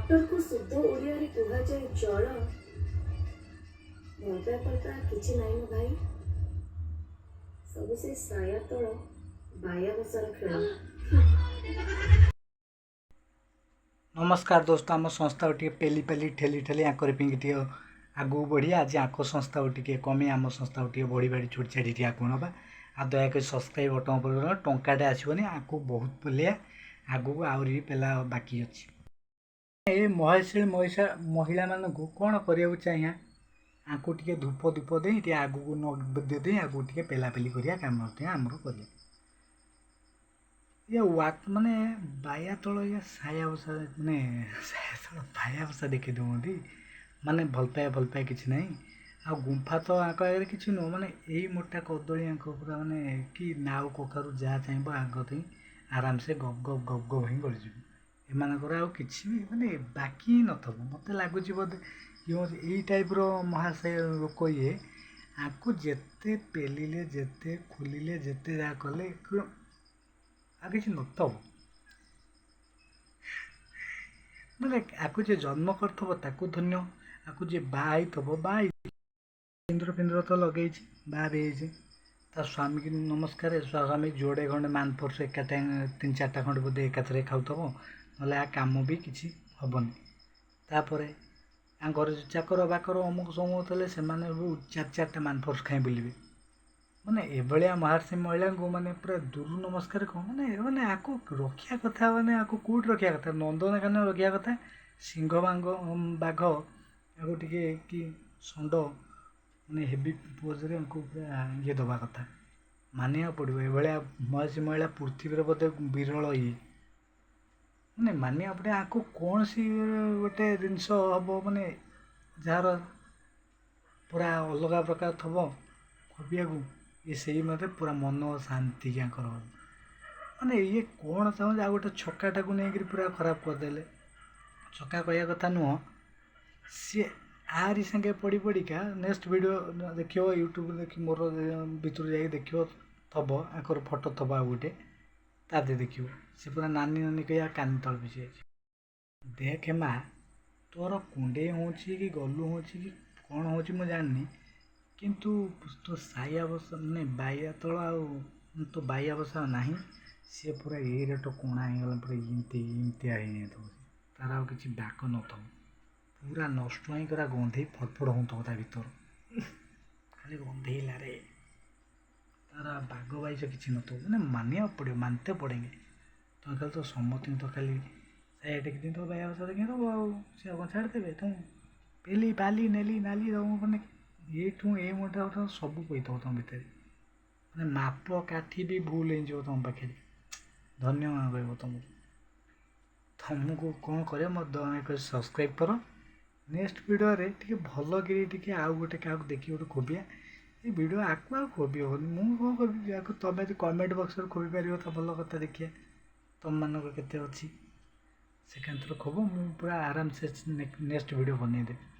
ୱାଟରକୁ ଶୁଦ୍ଧ ଓଡ଼ିଆରେ କୁହାଯାଏ ଜଳ। ଭଲ ପାଇବା ଫଲପାଇବା କିଛି ନାହିଁ ମୋ ଭାଇ, ସବୁ ସେ ସାୟା ତଳ ବାୟା ବସାର ଖେଳ। ନମସ୍କାର ଦୋସ୍ତ, ଆମ ସଂସ୍ଥାକୁ ଟିକେ ପେଲି ପେଲି, ଠେଲି ଠେଲି ଆଙ୍କରି ପିଙ୍ଗି ଟିକେ ଆଗକୁ ବଢ଼ିବା। ଆଜି ଆଙ୍କ ସଂସ୍ଥାକୁ ଟିକେ କମି, ଆମ ସଂସ୍ଥାକୁ ଟିକେ ବଢ଼ି ବାଢ଼ି ଛୋଡ଼ି ଛାଡ଼ି ଟିକେ ଆଗକୁ ନେବା। ଆଉ ଦୟାକରି ସବସ୍କ୍ରାଇବ୍ ବଟନ୍ ଉପରେ ଟଙ୍କାଟେ ଆସିବନି, ଆକୁ ବହୁତ ପେଲିଆ, ଆଗକୁ ଆହୁରି ବି ପେଲା ବାକି ଅଛି। ଏ ମହେଶିଳୀ ମହିଷା ମହିଳାମାନଙ୍କୁ କ'ଣ କରିବାକୁ ଚାହିଁଆ? ଆଙ୍କୁ ଟିକେ ଧୂପ ଧୂପ ଦେଇ, ଟିକେ ଆଗକୁ ନ ଦେଇ ଆଗକୁ ଟିକେ ପେଲାପେଲି କରିବା କାମ ଟିକେ ଆମର କରିବା। ଇଏ ମାନେ ବାୟା ତଳ ଇଏ ସାୟା ବସା, ମାନେ ସାୟା ତଳ ବାୟା ବସା ଦେଖେଇ ଦେଉଛନ୍ତି। ମାନେ ଭଲ ପାଇବା ଭଲ ପାଇବା କିଛି ନାହିଁ। ଆଉ ଗୁମ୍ଫା ତ ଆଙ୍କ ଆଗରେ କିଛି ନୁହଁ। ମାନେ ଏଇ ମୋଟା କଦଳୀ ଆଙ୍କ ପୁରା, ମାନେ କି ନାଉ କଖାରୁ ଯାହା ଚାହିଁବ ଆଙ୍କ ଠେଇଁ ଆରାମସେ ଗପ ଗପ ଗପ ଗପ ହିଁ ଗଳିଯିବ। ଏମାନଙ୍କର ଆଉ କିଛି ବି ମାନେ ବାକି ହିଁ ନଥିବ। ମୋତେ ଲାଗୁଛି ବୋଧେ ଇଏ ଏଇ ଟାଇପ୍ର ମହାଶୟ ଲୋକ। ଇଏ ଆଙ୍କୁ ଯେତେ ପେଲିଲେ, ଯେତେ ଖୋଲିଲେ, ଯେତେ ଯାହା କଲେ, ଆଉ କିଛି ନଥିବ। ମାନେ ଆକୁ ଯିଏ ଜନ୍ମ କରିଥିବ ତାକୁ ଧନ୍ୟ, ଆକୁ ଯିଏ ବାହା ହେଇଥିବ, ବାହା ହେଇ ସିନ୍ଦୁର ଫିନ୍ଦୁର ତ ଲଗେଇଛି, ବାହା ବି ହେଇଛି, ତା ସ୍ୱାମୀକି ନମସ୍କାର। ସ୍ୱାମୀ ଯୋଡ଼େ ଖଣ୍ଡେ ମାନଫୋର୍ସ ଏକା ଟାଇମ୍ ତିନି ଚାରିଟା ଖଣ୍ଡେ ବୋଧେ ଏକାଥରେ ଖାଉଥିବ, ନହେଲେ ଆ କାମ ବି କିଛି ହେବନି। ତାପରେ ତାଙ୍କ ଘରେ ଚାକର ବାକର ଅମୁକ ସମୁକ ଥିଲେ, ସେମାନେ ସବୁ ଚାରି ଚାରିଟା ମାନଫୋର୍ସ ଖାଇ ବୁଲିବେ। ମାନେ ଏଭଳିଆ ମହର୍ଷି ମହିଳାଙ୍କୁ ମାନେ ପୁରା ଦୂରୁ ନମସ୍କାର। କ'ଣ ମାନେ ମାନେ ଆକୁ ରଖିବା କଥା? ମାନେ ଆକୁ କେଉଁଠି ରଖିବା କଥା? ନନ୍ଦନକାନନ ରଖିବା କଥା। ସିଂହ ବାଘ ବାଘ ଆକୁ ଟିକେ କି ଷଣ୍ଡ, ମାନେ ହେଭି ପୋଜ୍ରେ ଆଙ୍କୁ ପୁରା ଇଏ ଦେବା କଥା। ମାନିବାକୁ ପଡ଼ିବ, ଏଭଳିଆ ମହର୍ଷି ମହିଳା ପୃଥିବୀରେ ବୋଧେ ବିରଳ ଇଏ। ମାନେ ମାନିବାକୁ ପଡ଼ିବ ଆକୁ। କୌଣସି ଗୋଟେ ଜିନିଷ ହେବ, ମାନେ ଯାହାର ପୁରା ଅଲଗା ପ୍ରକାର ଥବ ଖୋବିବାକୁ, ଇଏ ସେଇ ମତେ ପୁରା ମନ ଶାନ୍ତି ଆଙ୍କର ହେବ। ମାନେ ଇଏ କ'ଣ ଚାହୁଁଛି? ଆଉ ଗୋଟେ ଛକାଟାକୁ ନେଇକରି ପୁରା ଖରାପ କରିଦେଲେ। ଛକା କହିବା କଥା ନୁହଁ, ସିଏ ଆରି ସାଙ୍ଗେ ପଡ଼ି ପଡ଼ିକା। ନେକ୍ସଟ ଭିଡ଼ିଓ ଦେଖିବ, ୟୁଟ୍ୟୁବରେ ଦେଖି ମୋର ଭିତରୁ ଯାଇକି ଦେଖିବ, ଥବ ଆଙ୍କର ଫଟୋ ଥବ ଆଉ ଗୋଟେ, ତା ଦେହରେ ଦେଖିବ ସେ ପୁରା ନାନୀ ନାନୀ କହିବା କାନି ତଳେ ପଶି ଯାଇଛି। ଦେଖେ ମା, ତୋର କୁଣ୍ଡେଇ ହେଉଛି କି ଗଲୁ ହେଉଛି କି କ'ଣ ହେଉଛି ମୁଁ ଜାଣିନି, କିନ୍ତୁ ତୋ ସାୟା ବସା ମାନେ ବାୟା ତଳ ଆଉ ତୋ ବାୟା ବସା ନାହିଁ। ସିଏ ପୁରା ଏଇ ରେଟ କଣା ହେଇଗଲା, ପୁରା ଏମିତି ଏମିତିଆ ହେଇଯାଇଥିବ। ତାର ଆଉ କିଛି ବାକ ନଥିବ, ପୁରା ନଷ୍ଟ ହେଇ ପୁରା ଗନ୍ଧେଇ ଫଟଫଟ ହେଉଥିବ, ତା ଭିତର ଖାଲି ଗନ୍ଧେଇଲାରେ। ତାର ବାଗ ବାଇସ କିଛି ନଥିବ। ମାନେ ମାନିବାକୁ ପଡ଼ିବ, मानते पड़ेंगे। ତମେ ଖାଲି ତ ସମସ୍ତଙ୍କୁ ତ ଖାଲି ସାୟା ଟେକି ଦେଇଥିବ, ବାୟା ବସା ଦେଖେଇଦେବ, ଆଉ ସେ ଆଉ କ'ଣ ଛାଡ଼ିଦେବେ? ତମ ପେଲି ପାଲି ନେଲି ନାଲି ତମ ମାନେ ଏଇଠୁ ଏ ମୋଟା ସବୁ କହିଥିବ ତମ ଭିତରେ। ମାନେ ମାପ କାଠି ବି ଭୁଲ ହେଇଯିବ ତମ ପାଖରେ। ଧନ୍ୟ କହିବ ତମକୁ। ତମକୁ କ'ଣ କରିବ? ମୋତେ ଦୟାକରି ସବସ୍କ୍ରାଇବ୍ କର। ନେକ୍ସଟ ଭିଡ଼ିଓରେ ଟିକେ ଭଲ କିରି ଟିକେ ଆଉ ଗୋଟେ କାହାକୁ ଦେଖି ଗୋଟେ ଖୋବିଆ। ଏ ଭିଡ଼ିଓ ଆକୁ ଆଉ ଖୋବି ହେବନି, ମୁଁ କ'ଣ କରିବି ଆକୁ? ତମେ ଯଦି କମେଣ୍ଟ ବକ୍ସରେ ଖୋବି ପାରିବ ତ ଭଲ କଥା। ଦେଖିବା ତୁମମାନଙ୍କର କେତେ ଅଛି। ସେକାନ୍ତର ଖୋବ, ମୁଁ ପୁରା ଆରାମସେ ନେକ୍ସଟ ଭିଡ଼ିଓ ବନେଇଦେବି।